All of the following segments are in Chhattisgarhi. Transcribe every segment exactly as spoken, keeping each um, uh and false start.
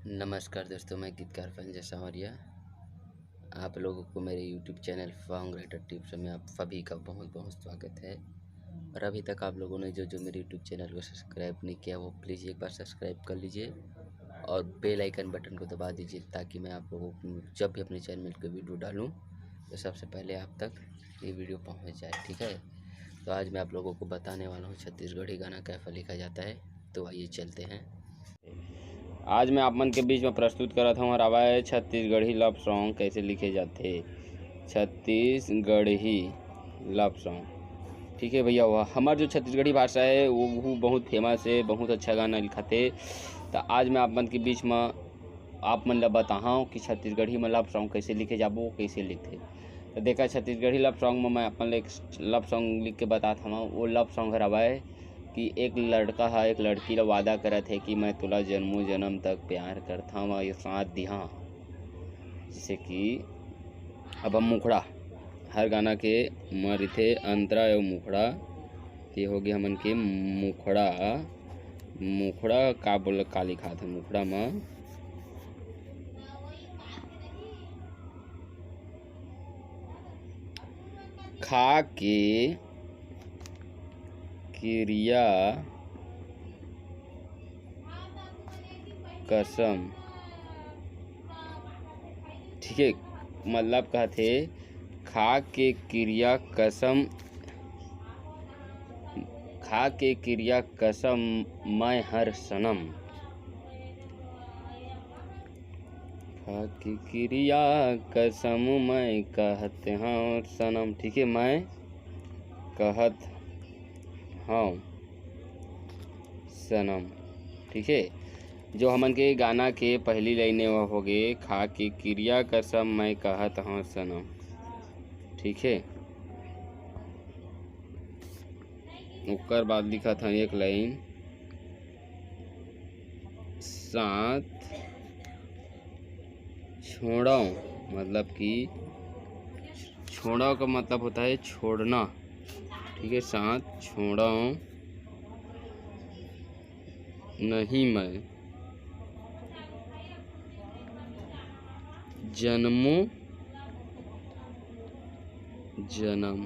नमस्कार दोस्तों, मैं गीतकार संजय सांवरिया। आप लोगों को मेरे YouTube channel song writer tips में आप सभी का बहुत बहुत स्वागत है। और अभी तक आप लोगों ने जो जो मेरे YouTube चैनल को सब्सक्राइब नहीं किया, वो प्लीज़ एक बार सब्सक्राइब कर लीजिए और बेल आइकन बटन को दबा दीजिए, ताकि मैं आप लोगों को जब भी अपने चैनल के वीडियो डालूँ तो सबसे पहले आप तक ये वीडियो पहुंच जाए, ठीक है। तो आज मैं आप लोगों को बताने वाला हूँ छत्तीसगढ़ी गाना कैसा लिखा जाता है। तो आइए चलते हैं। आज मैं आप मन के बीच में प्रस्तुत करत हूँ हर आवाज छत्तीसगढ़ी लव सॉन्ग कैसे लिखे जाते। छत्तीसगढ़ी लव सॉन्ग, ठीक है भैया। वह हमार जो छत्तीसगढ़ी भाषा है वो, वो बहुत फेमस है, बहुत अच्छा गाना लिखाते। तो आज मैं आप मन के बीच में आप मन ला बताहूँ कि छत्तीसगढ़ी में लव सॉन्ग कैसे लिखे जाबो, कैसे लिखते। तो देखा, छत्तीसगढ़ी लव सॉन्ग में मैं अपन ला एक लव सॉन्ग लिख के बतात हूँ। वो लव सॉन्ग हर आवाज कि एक लड़का ह एक लड़की ला वादा करत हे कि मैं तोला जन्मों जन्म तक प्यार करथंव, ये साथ दिहा। जैसे कि अब हम मुखड़ा, हर गाना के म रहिथे अंतरा अउ मुखड़ा, ते होगे हमन के मुखड़ा। मुखड़ा का बोल, का लिखात हे मुखड़ा म? खा के किरिया कसम, ठीक है, मतलब कहत हे, खा के किरिया कसम, खा के किरिया कसम मैं हर सनम, खा के किरिया कसम मैं कहत हंव सनम, ठीक है, मैं कहत हंव सनम, ठीक है। जो हमन के गाना के पहली लाइन हे, वो होगे, खा के किरिया कसम मैं कहत हंव सनम, ठीक है। ओकर बाद लिखत हन एक लाइन, साथ छोड़ंव, मतलब कि छोड़ंव का मतलब होता है छोड़ना, ठीक है। साथ छोड़ंव नहीं मैं जन्मों जन्म,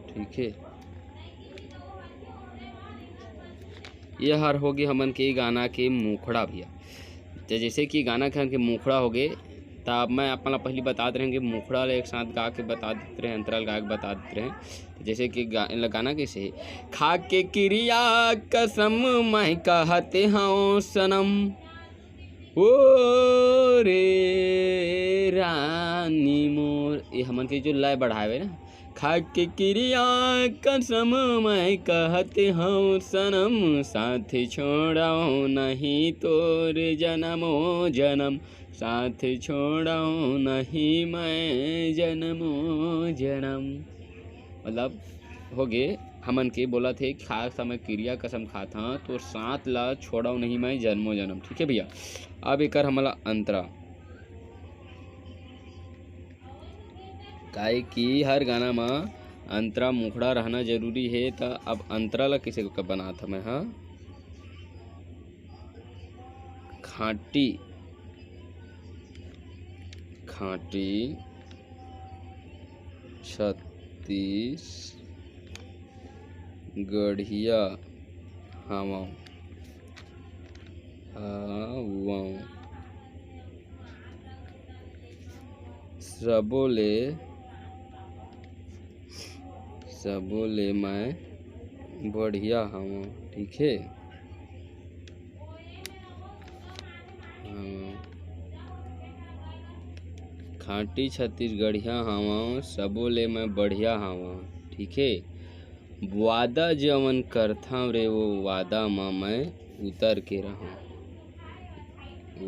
ठीक है। ये हर होगे हमन के गाना के मुखड़ा भैया। तो जैसे कि गाना के हमन के मुखड़ा होगे, त अब मैं आप मन ला पहली बतात रहेंव कि मुखड़ा ला एक साथ गा के बता देत रहेंव, अंतरा ला गा के बता देत रहेंव। तो जैसे कि गा-, गाना कैसे हे, खा के किरिया कसम मैं कहत हंव सनम, ओ रे रानी मोर, ये हमन के जो लय बढ़ावे ना, खा के किरिया कसम मैं कहत हंव सनम, साथ छोड़ंव नहीं तोर जन्मों जन्म, साथ छोड़ंव नहीं मैं जन्मों जन्म। मतलब होगे, हमन के बोलत हे, खात समय किरिया कसम खात हंव, तोर साथ ला छोड़ंव नहीं मैं जन्मों जन्म, ठीक है भैया। अब एकर हमन ला अंतरा, काहे कि हर गाना म अंतरा मुखड़ा रहना जरूरी हे, त अब अंतरा ला कइसे क-, बनात हंव मैं ह, खांटी, खांटी छत्तीसगढ़िया हवंव, हवंव। सबो ले, सबो ले मैं बढ़िया हवंव, ठीक हे। हवंव। खांटी छत्तीसगढ़िया हवंव, सबो ले मैं बढ़िया हवंव, ठीक हे। वादा जवन करथंव रे, वो वादा म मैं उतर के रहंव।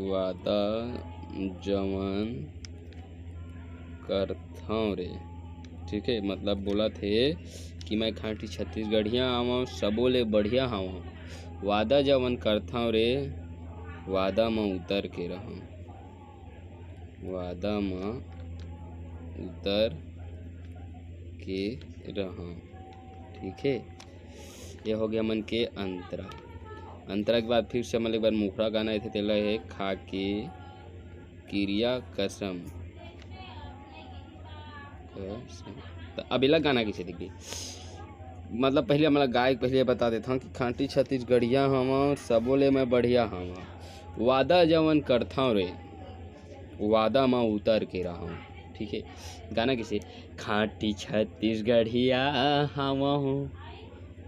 वादा जवन करथंव रे, ठीक हे, मतलब बोलत हे कि मैं खांटी छत्तीसगढ़िया हवंव, सबो ले बढ़िया हवंव। वादा जवन करथंव रे, वादा म उतर के रहंव, वादा म उतर के रहंव, ठीक हे। ये होगे हमन के अंतरा। अंतरा के बाद फिर से हमन एक बार मुखड़ा गाना आथे, तेला हे खा के किरिया कसम। त अब एला गाना कइसे देखबे, मतलब पहले हमला गाय के पहले बता देथंव कि खांटी छत्तीसगढ़िया हवंव, सबो ले मैं बढ़िया हवंव, वादा जवन करथंव रे, वादा म उतर के रहंव। ठीक है, गाना कइसे? खांटी छत्तीसगढ़िया हवंव,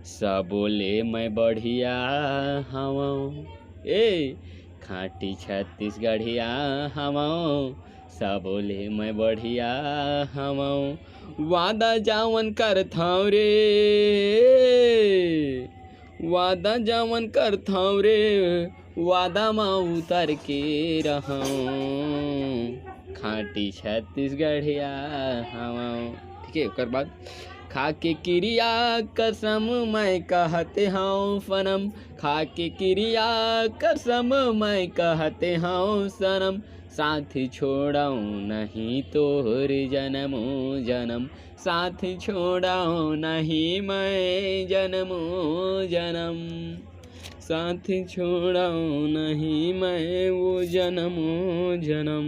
सबो ले मैं बढ़िया हवंव। ए, खांटी छत्तीसगढ़िया हवंव, सबो ले मैं बढ़िया हवंव। वादा जावन करथंव रे, वादा जावन करथंव रे, वादा म उतर के रहंव, खांटी छत्तीसगढ़िया हवंव। ठीक है, ओकर बाद खा के किरिया कसम मैं कहते हंव सनम, खा के किरिया कसम मैं कहते हंव सनम, साथ छोड़ंव नहीं तोर जनमो जनम, साथ छोड़ंव नहीं मैं जनमो जनम, साथ छोड़ंव नहीं मैं वो जनमो जनम।